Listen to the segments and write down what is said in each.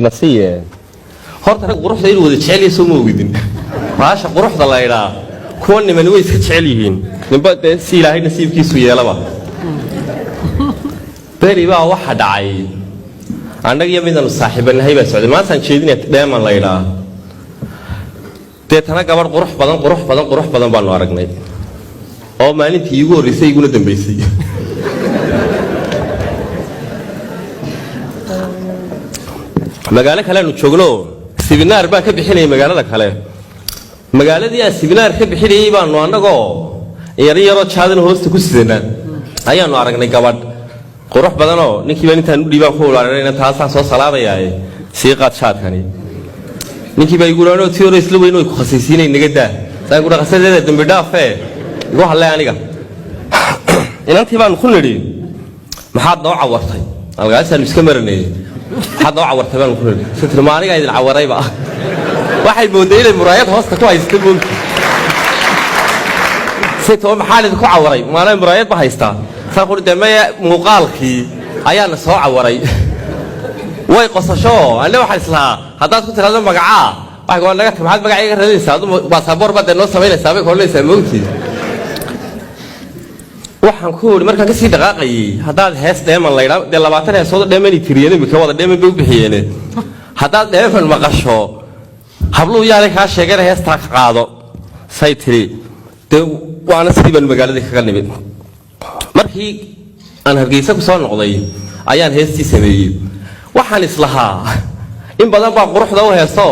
Nasiye horta rag quruxda inuu wada jecel yahay soo ma ogidin. Baasha quruxda la idhaa kuwa nimani way iska jecel yihiin, ninba dee si Ilaahay nasiibkiisu yeelaba. Beri baa waxa dhacay, annagiyo midaanu saaxiibanahay baa socday. Maantaan jeedinaya dheeman la idhaa. Deetana gabadh qurux badan, qurux badan, qurux badan baanu aragnay oo maalintii iigu horreysay iguna dambaysay. Magaalo kale aanu joogno, sibinaar baan ka bixinayay magaalada kale. Magaaladii aan sibinaar ka bixinayay baanu annagoo yaro yaroo jaadana hoosta ku sidana ayaanu aragnay gabadh qurux badanoo. Ninkii baan intaan u dhiibaan ku ulaarinayna, taasaan soo salaamayaaye, sii qaad jaadkani. Ninkii baa igu ii tii hore isla weyn way ku khasaysiinay, naga daa. Saan ku khasadeeda dambi dhaafe igu hadlay aniga. Inantii baanu ku nidhi, maxaad noo cawartay? Alkaasaanu iska maranayay. Maxaad noo cawartay baanu ku nidhi. Si tiri, ma anigaa idin cawarayba? Waxay moodday inay muraayad hoosta ku haysta moogti. Say too, maxaan idinku cawaray? Maanaa muraayad ba haystaa? Saan ku dee, maya, muuqaalkii ayaana soo cawaray. Way qosasho. Anne waxaan islahaa haddaad ku tiraahdo magacaa, waxay ku naga, maxaad magacayga raadinaysaa? Adu baasaboor baad dee noo samaynaysaa, bay ku odhanaysaa moogti. Waxaan ku idhi markaan kasii dhaqaaqayay, haddaad hees dheeman laydhaa, dee 20 heesood dheemani tiriyeen, imika wada dheeman bay u bixiyeene, haddaad dheeman maqasho habluhu yaanay kaa sheegana heestaa ka qaado. Say tiri dee, waana sidii baan magaaladii kaga nimid. Markii aan Hargeysa ku soo noqday ayaan heestii sameeyey. Waxaan islahaa in badan baa quruxda u heeso,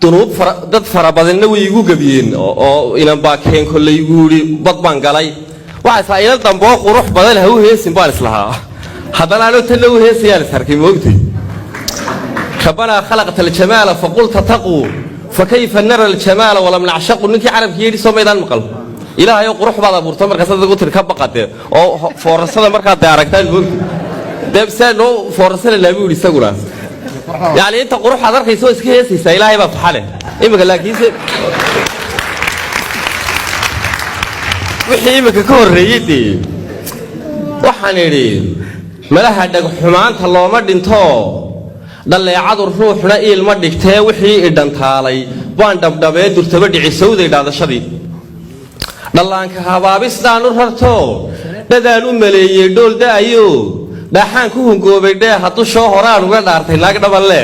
dunuub dad fara badanna way igu gebiyeen oo inan baa keen kolley igu yidhi bad baan galay. Waxaa islahaa inan damboo qurux badan ha u heesin baan islahaa. Haddana anoo tanna u heesayaan is arkay moogtay. Rabbanaa khalaqta aljamaala faqulta taquu, fakayfa nara aljamaala walam nacshaqu. Ninkii carabkii yidhi soo maydaan maqal? Ilaahay oo qurux baad abuurto, markaas dad ugu tiri ka baqate oo foorasada markaad dee aragtaan moogtay, dee saa noo foorasana buu yidhi isaguna. Yacni inta qurux aad arkayso oo iska heesaysaa, Ilaahay baa faxale iminka. Laakiinse wixii iminka ka horreeyey dee waxaan idhi, malaha dhagxumaanta looma dhinto, dhalleecadu ruuxna iilma dhigtee, wixii idhantaalay baan dhabdhabee durtaba dhicisowday dhaadashadii. Dhallaanka habaabisdhaan u rarto, dhadaan u maleeyey dhool da'ayo, dhaaxaan ku hungoobay dheeha dushoo horaan uga dhaartay naag dhabanle.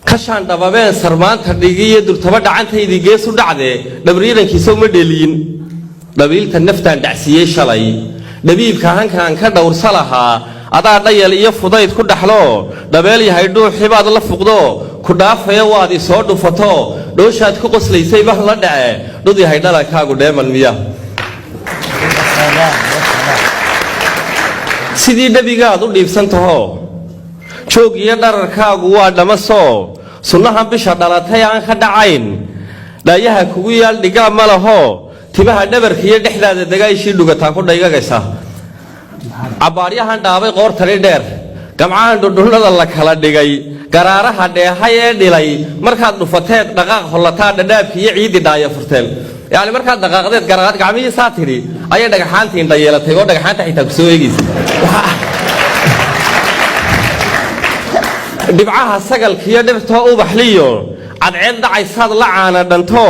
Kashaan dhababeen sarmaanta dhigiyo durtaba dhacantaydii geesu dhacdee, dhabriirankiisa uma dheeliyin. Dhabiilta naftaan dhacsiiyey shalay, dhabiibka hankaan ka dhowrsa lahaa, adaa dhayal iyo fudayd ku dhaxlo, dhabeel yahay dhuuxibaad la fuqdo, ku dhaafaya waad i soo dhufato, dhooshaad ku qoslaysay baan la dhace, dhud yahay dhalankaagu dheeman miya. Sidii dhabigaad u dhiibsan taho, joog iyo dhararkaagu waa dhammasoo, sunnahan bisha dhalatay aan ka dhacayn, dhaayaha kugu yaal dhigaa ma laho, timaha dhabarka iyo dhexdaada dagaayshii dhugataa ku dhaygagaysa. Cabbaaryahan dhaabay qoortani dheer, gamcahan dhudhunnada la kala dhigay, garaaraha dheehay ee dhilay, markaad dhufateed dhaqaaq hollataa, dhadhaabki iyo ciiddii dhaaya furteen. Yacni markaad dhaqaaqdeed gacmihii saa tidhi ayay dhagaxaantii indha yeelatay oo dhagaxaanta xitaa ku soo eegaysa. Dhibcaha sagalkiiyo dhirtoo ubaxliyo cadceed dhacaysaad la caana dhanto,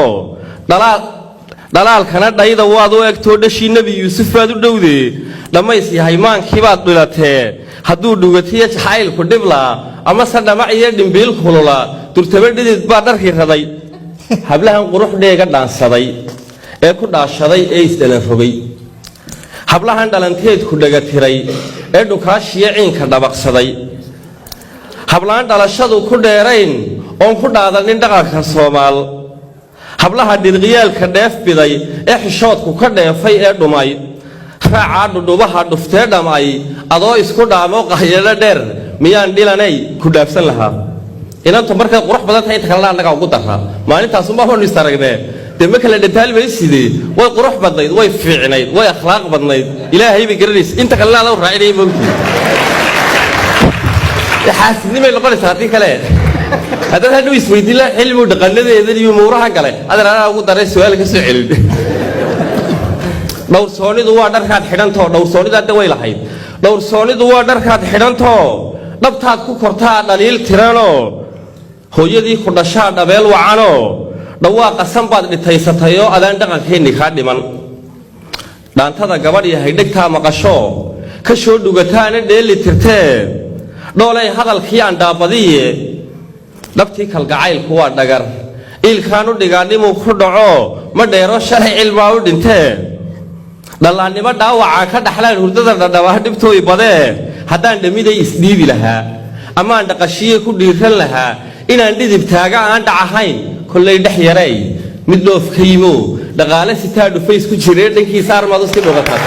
dhalaalkana dhayda waad u egtoo, dhashii Nebi Yuusuf baad u dhowdee, dhammays yahay maankiibaad dhilatee, hadduu dhugatiyo jacaylku dhiblaa amase dhamac iyo dhimbiil kulula, durtaba dhidid baa dharkii raday. Hablahan qurux dheega dhaansaday ee ku dhaashaday ee isdhalan rogay, hablahan dhalanteedku dhegatiray ee dhukaashiyo ciinka dhabaqsaday, hablaan dhalashadu ku dheerayn oon ku dhaadanin dhaqanka Soomaal, hablaha dhirqiyaalka dheef biday ee xishoodku ka dheefay ee dhumay, raacaa dhudhubaha dhuftee dhamay, adoo isku dhaamo qahyadho dheer miyaan dhilanay ku dhaafsan lahaa. Inantu markay qurux badan tahay inta kalena annagaa ugu darraa. Maalintaasunbaa baanu is aragnee, dee ma kala dhantaalmaysidee, way qurux badnayd, way fiicnayd, way akhlaaq badnayd, Ilaahay bay garanaysa. Inta kalena adaa u raacinaya moogtii, xaasidnimay noqonaysaa. Haddii kale haddaad hadhow isweydiin la xilmigu dhaqanadeedan iyo muuraha gale, adeer anaa ugu daray su-aal ka soo celin. Dhowrsoonidu waa dharkaad xidhantao, dhowrsoonida hadda way lahayd. Dhowrsoonidu waa dharkaad xidhantoo dhabtaad ku kortaa dhaliil tiranoo, hooyadii ku dhashaa dhabeel wacanoo, dhawaaqa san baad dhitaysatayoo adaan dhaqankeenni kaa dhiman. Dhaantada gabadh yahay dhegtaa maqasho ka soo dhugataana dheeli tirtee, dhoolay hadalkii aan dhaabadiye. Dhabtii kalgacaylku waa dhagar iilkaan u dhigaannimuu ku dhaco, ma dheero shalay cilmaa u dhintee. Dhallaannimo dhaawacaa ka dhaxlaan hurdada dhadhabaa dhibtooy badee, haddaan dhamiday isdhiibi lahaa amaan dhaqashiye ku dhiiran lahaa, inaan dhidib taaga aan dhac ahayn kollay dhex yaray. Mid dhoof ka yimo dhaqaale sitaa dhufays ku jiree, dhankiisa armaad usii dhugataa.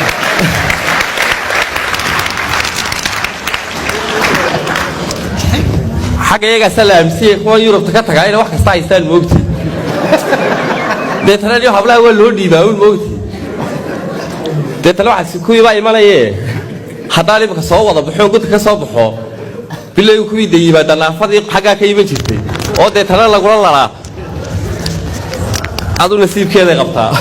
Xagga iyagaasaa la aaminsan yahay kuwan Yurubta ka tagaa inay wax kasta haystaan, moogti. Deetana niyo hablaha waa loo dhiibaa uun, moogti. Deetana waxaas kuwii baa imanaye, haddaan imika soo wada baxo, godka ka soo baxo bilay, kuwii de yimaada naafadii xaggaa ka iman jirtay oo deetana lagula lalaa, adu nasiibkeeday qabtaa.